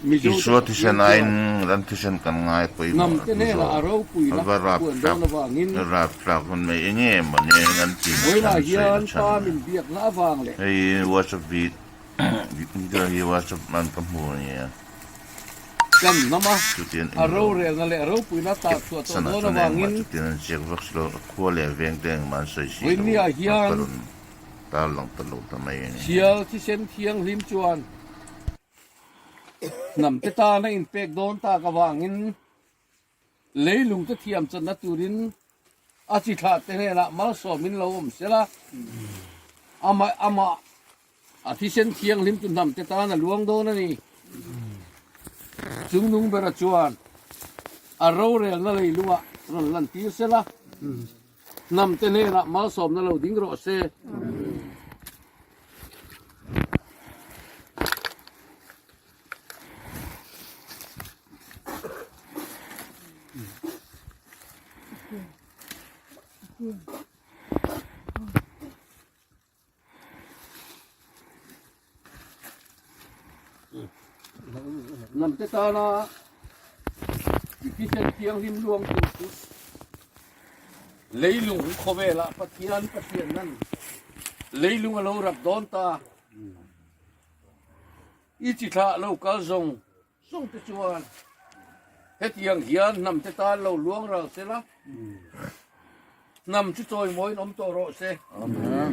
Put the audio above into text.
Mizote Isua Pathian thisen chuan aiin ran thisen kan ngai pawimawh hnamte a ti hnenah zawk. a ropuina A va a puan rapthlak dawn avangin rapthlak hun mai enge mawni an ti na Vawiinah chhan sawi na hian chhan Pa a. min biakna avang leh. Hei WhatsApp vid video hi WhatsApp an ka hmu a nia. Kan hnam a, Chutian a englo rorelna leh ropuina tar chhuah tawh sana dawn chuan engmah avangin chutian an ziak vak si lo, a khua leh a veng te engmah an sawi si lo Vawiinniah a ka hian rawn tarlang ta lo ta mai a ni. Sial thisen thianghlim chuan hnamte tana inpek dawn tak avangin Leilungte thiam channa turin a chi thlahte hnenah malsawmin lo awm sela, amah amah a thisen thianghlim chu hnamte tan a luang dawn a ni. Chungnung bera chuan a rorelna leilungah rawn lantir sela, hnamte hnenah malsawmna lo ding rawh se. Hnamte tana thisen thianghlim luang tur chu leilung khawvelah Pathian Pathianna'n leilung a lo rap dawn ta. I chi thlah lo kal zawng zawng te chuan hetiang hian hnam te tan lo luang ral se la, hnam chu chawimawiin awm tawh rawh se. Amen.